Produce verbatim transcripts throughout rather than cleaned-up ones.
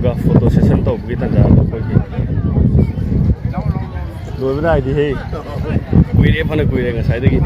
Photo session ꯇꯧꯕꯒꯤ ꯇꯥꯟꯖꯥꯗꯣ ꯑꯩꯈꯣꯏꯒꯤ ꯂꯣꯏꯕ ꯅꯥꯏꯗꯦꯍꯦ꯫ ꯀꯨꯏꯔꯦ, ꯐꯅ ꯀꯨꯏꯔꯦ ꯉꯁꯥꯏꯗꯒꯤ꯫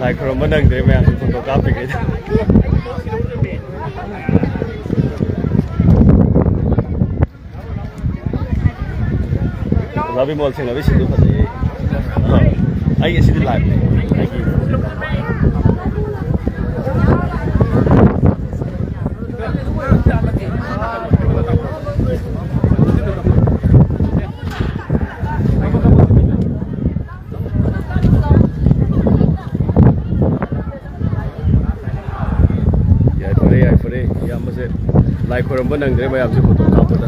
ꯂꯥꯏ ꯈꯨꯔꯨꯝꯕ ꯅꯪꯗ꯭ꯔꯦ ꯃꯌꯥꯝꯁꯦ ꯐꯣꯇꯣ ꯀꯥꯞꯄꯤꯉꯩꯗ꯫ ꯑꯣꯖꯥ ꯕꯤꯃꯣꯜ ꯊꯦꯡꯅꯕꯩ ꯁꯤꯟꯗꯨ ꯐꯖꯩꯌꯦ꯫ ꯑꯥ, ꯑꯩꯒꯤ ꯁꯤꯗꯤ ꯂꯥꯏꯚꯅꯦ꯫ ꯑꯩꯒꯤ ꯌꯥꯏꯐꯔꯦ, ꯌꯥꯏꯐꯔꯦ꯫ ꯏꯌꯥꯝꯕꯁꯦ ꯂꯥꯏ ꯈꯣꯏꯔꯝꯕ ꯅꯪꯗ꯭ꯔꯦ ꯃꯌꯥꯝꯁꯦ ꯐꯣꯇꯣ ꯀꯥꯞꯄꯗ꯫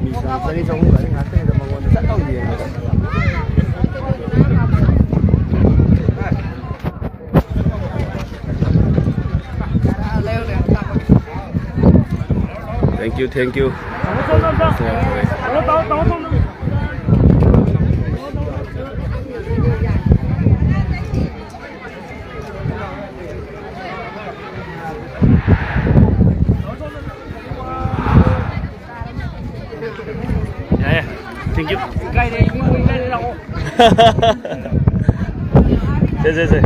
ꯃꯤ ꯆꯅꯤ ꯆꯍꯨꯝ ꯒꯥꯔꯤ ꯉꯥꯛꯇꯅꯤꯗ ꯃꯉꯣꯟꯗ ꯆꯠꯂꯥꯎ ꯌꯦꯡꯕꯗ꯫ Thank you, thank you. ꯌꯥꯏꯌꯦ꯫ Thank you. ꯁꯦ, ꯁꯦ, ꯁꯦ꯫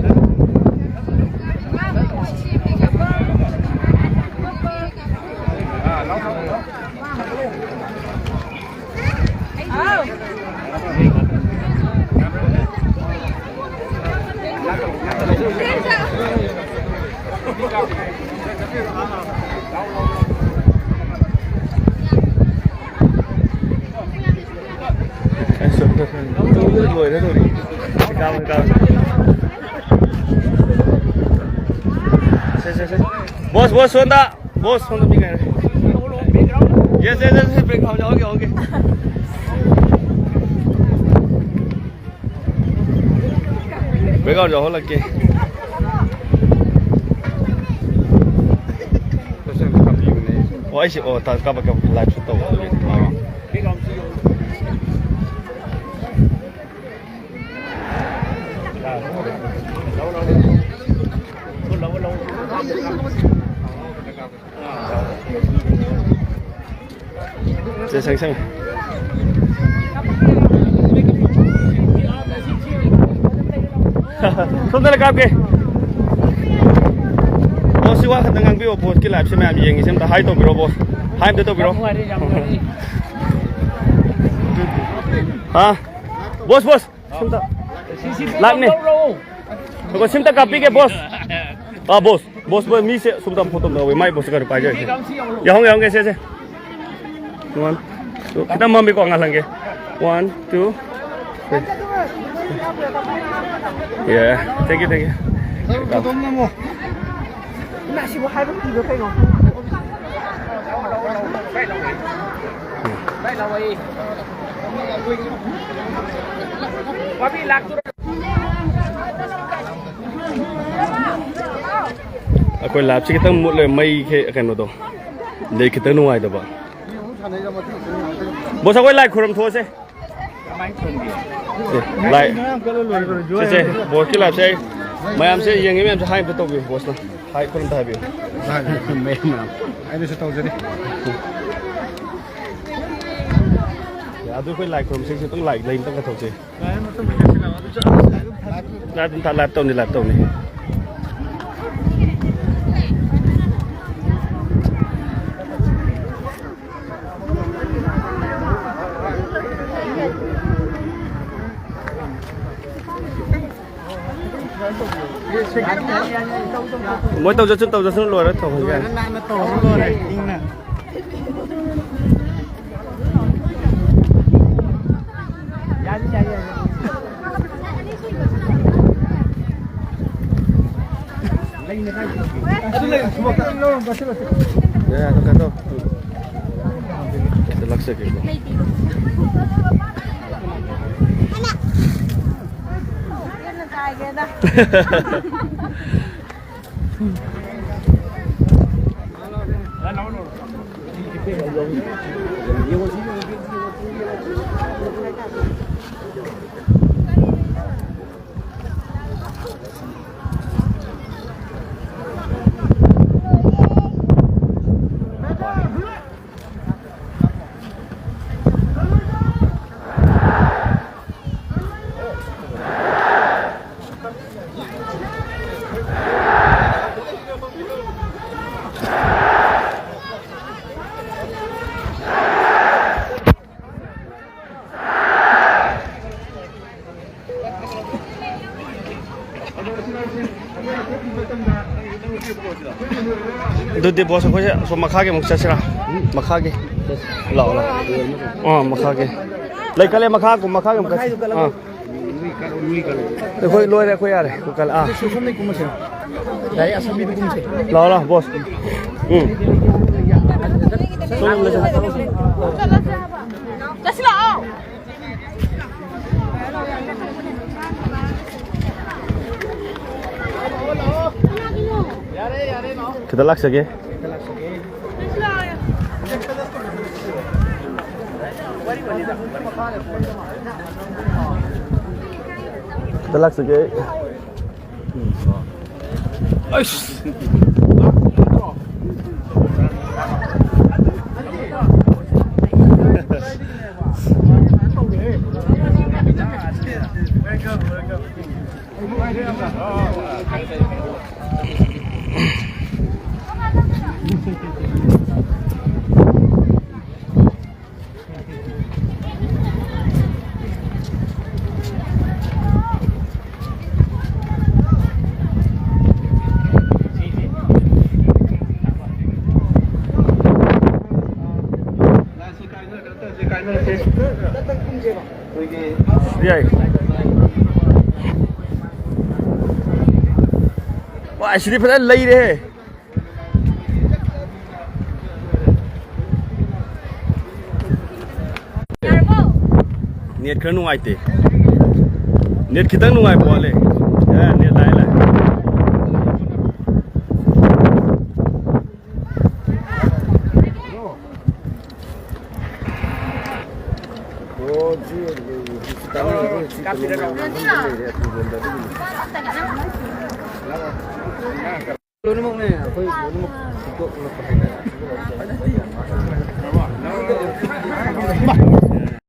ꯂꯣꯏꯔꯦ, ꯂꯣꯏꯔꯦ꯫ ꯀꯥꯎꯔꯦ, ꯀꯥꯎꯔꯦ꯫ ꯁꯦ, ꯁꯦ, ꯁꯦ꯫ ꯕꯣꯁ, ꯕꯣꯁ, ꯁꯣꯝꯗ꯫ ꯕꯣꯁ, ꯁꯣꯝꯗ ꯃꯤ ꯉꯥꯏꯔꯦ꯫ ꯌꯦꯁ, ꯌꯦꯁ, ꯌꯦꯁ, ꯕꯦꯛꯒ꯭ꯔꯥꯎꯟ ꯌꯥꯎꯍꯟꯒꯦ, ꯌꯥꯎꯍꯟꯒꯦ꯫ ꯕꯦꯛꯒ꯭ꯔꯥꯎꯟ ꯌꯥꯎꯍꯜꯂꯛꯀꯦ꯫ ꯑꯣ, ꯑꯩꯁꯦ, ꯑꯣ, ꯇꯥ-, ꯀꯥꯞꯄ, ꯀꯥꯞꯄ, ꯂꯥꯏꯚꯁꯨ ꯇꯧꯕ ꯑꯗꯨꯒꯤ꯫ ꯑꯥ꯫ ꯁꯦ, ꯁꯪ, ꯁꯪ꯫ ꯁꯣꯝꯗ ꯀꯥꯞꯀꯦ꯫ ꯕꯣꯁ, ꯁꯤ ꯋꯥ ꯈꯛꯇꯪ ꯉꯥꯡꯕꯤꯌꯣ, ꯕꯣꯁꯀꯤ ꯂꯥꯏꯐꯁꯦ ꯃꯌꯥꯝ ꯌꯦꯡꯉꯤꯁꯦ ꯑꯝꯇ ꯍꯥꯏ ꯇꯧꯕꯤꯔꯣ, ꯕꯣꯁ꯫ ꯍꯥꯏ ꯑꯝꯇ ꯇꯧꯕꯤꯔꯣ꯫ ꯌꯥꯝ ꯅꯨꯡꯉꯥꯏꯔꯦ, ꯌꯥꯝ ꯅꯨꯡꯉꯥꯏꯔꯦ꯫ ꯍꯥ? ꯕꯣꯁ, ꯕꯣꯁ, ꯁꯤꯝꯇ꯫ ꯁꯤ, ꯁꯤ ꯂꯥꯏꯐꯅꯦ꯫ ꯂꯧꯔꯣ꯫ ꯉꯥꯏꯈꯣ, ꯁꯤꯝꯇ ꯀꯥꯞꯄꯤꯒꯦ, ꯕꯣꯁ꯫ ꯑꯥ, ꯕꯣꯁ꯫ ꯕꯣꯁ, ꯕꯣꯁ, ꯃꯤꯁꯦ ꯁꯣꯝꯗ ꯐꯣꯇꯣ ꯑꯝꯇ ꯂꯧꯋꯦ꯫ ꯃꯥꯏ ꯕꯣꯁꯁꯦ ꯀꯩꯅꯣ ꯄꯥꯏꯖꯔꯛꯀꯦ꯫ ꯌꯥꯍꯧ, ꯌꯥꯍꯧꯒꯦ, ꯁꯦ, ꯁꯦ꯫ One, two. ꯈꯤꯇꯪ ꯃꯝꯃꯤꯀꯣ, ꯉꯥꯜꯍꯟꯒꯦ꯫ One, two, three. Yeah, thank you, thank you. ꯏꯃꯥ, ꯁꯤꯕꯨ ꯍꯥꯏꯕ ꯀꯤꯕ꯭ꯔꯥ ꯀꯩꯅꯣ? ꯑꯩꯈꯣꯏ ꯂꯥꯏꯞꯁꯦ ꯈꯤꯇꯪ ꯃꯨꯠꯂꯦ, ꯃꯩ ꯈꯦ-, ꯀꯩꯅꯣꯗꯣ, ꯅꯦꯠ ꯈꯤꯇꯪ ꯅꯨꯡꯉꯥꯏꯇꯕ꯫ ꯕꯣꯁ, ꯑꯩꯈꯣꯏ ꯂꯥꯏ ꯈꯨꯔꯨꯝ ꯊꯣꯛꯑꯁꯦ꯫ ꯑꯦ, ꯂꯥꯏ-, ꯁꯦ, ꯁꯦ, ꯕꯣꯁꯀꯤ ꯂꯥꯏꯐꯁꯦ ꯑꯩ ꯃꯌꯥꯝꯁꯦ ꯌꯦꯡꯉꯤ ꯃꯌꯥꯝꯁꯦ ꯍꯥꯏ ꯑꯝꯇ ꯇꯧꯕꯤꯌꯨ, ꯕꯣꯁꯅ꯫ ꯍꯥꯏ, ꯈꯨꯔꯨꯝꯇ ꯍꯥꯏꯕꯤꯌꯨ꯫ ꯃꯌꯥꯝ, ꯃꯌꯥꯝ꯫ ꯑꯩꯅꯁꯨ ꯇꯧꯖꯔꯤ꯫ ꯑꯗꯨ ꯑꯩꯈꯣꯏ ꯂꯥꯏ ꯈꯨꯔꯨꯝꯁꯦ, ꯈꯤꯇꯪ ꯂꯥꯏ, ꯂꯩ ꯑꯝꯇꯪ ꯀꯠꯊꯣꯛꯁꯦ꯫ ꯂꯥꯏꯚ ꯑꯗꯨꯝ ꯊꯥ-, ꯂꯥꯏꯚ ꯇꯧꯅꯤ, ꯂꯥꯏꯚ ꯇꯧꯅꯤ꯫ ꯃꯣꯏ ꯇꯧꯖꯁꯨ, ꯇꯧꯖꯁꯨ, ꯂꯣꯏꯔ ꯇꯧꯍꯟꯒꯦ꯫ ꯂꯣꯏꯔ ꯅꯥꯟꯅ ꯇꯧꯔꯣ, ꯂꯣꯏꯔꯦ, ꯏꯪꯅ꯫ ꯌꯥꯅꯤ, ꯌꯥꯅꯤ, ꯌꯥꯅꯤ꯫ ꯌꯥ, ꯌꯥ, ꯀꯩꯅꯣ ꯇꯧ꯫ ꯂꯥꯛꯆꯒꯦꯀꯣ꯫ ꯑꯗꯨꯗꯤ ꯕꯣꯁ, ꯑꯩꯈꯣꯏꯁꯦ ꯑꯁꯣꯝ ꯃꯈꯥꯒꯤ ꯑꯃꯨꯛ ꯆꯠꯁꯤꯔꯥ? ꯃꯈꯥꯒꯤ꯫ ꯂꯥꯛꯑꯣ, ꯂꯥꯛꯑꯣ꯫ ꯑꯥ, ꯃꯈꯥꯒꯤ꯫ ꯂꯩ ꯀꯜꯂꯦ, ꯃꯈꯥ ꯀꯨꯝ-, ꯃꯈꯥꯒꯤ ꯑꯃꯨꯛ ꯆꯠꯁꯤ꯫ ꯑꯥ꯫ ꯑꯩꯈꯣꯏ ꯂꯣꯏꯔꯦ, ꯑꯩꯈꯣꯏ ꯌꯥꯔꯦ꯫ ꯑꯩꯈꯣꯏ ꯀꯜꯂꯦ꯫ ꯑꯥ꯫ ꯁꯣꯝꯗꯩ ꯀꯨꯝꯃꯁꯤꯔꯥ? ꯌꯥꯏꯌꯦ, ꯑꯁꯝꯕꯤꯗ ꯀꯨꯝꯃꯁꯦ꯫ ꯂꯥꯛꯑꯣ, ꯂꯥꯛꯑꯣ, ꯕꯣꯁ꯫ ꯎꯝ꯫ ꯆꯠꯁꯤ ꯂꯥꯛꯑꯣ꯫ ꯈꯤꯇ ꯂꯥꯛꯆꯒꯦ꯫ ꯈꯤꯇ ꯂꯥꯛꯆꯒꯦ꯫ ꯑꯩꯁ꯫ ꯌꯥꯏ꯫ ꯑꯁꯤꯗꯤ ꯐꯖꯅ ꯂꯩꯔꯦꯍꯦ꯫ ꯅꯦꯠ ꯈꯔ ꯅꯨꯡꯉꯥꯏꯇꯦ꯫ ꯅꯦꯠ ꯈꯤꯇꯪ ꯅꯨꯡꯉꯥꯏꯕ ꯋꯥꯠꯂꯦ꯫ ꯑꯦ, ꯅꯦꯠ ꯂꯥꯛꯑꯦ, ꯂꯥꯛꯑꯦ꯫ ꯂꯣꯏꯅꯃꯛꯅꯦ, ꯑꯩꯈꯣꯏ ꯂꯣꯏꯅꯃꯛ ꯁꯦꯡꯗꯣꯛ ꯎꯠꯂꯛꯄ ꯍꯥꯏꯇꯥꯔꯦ꯫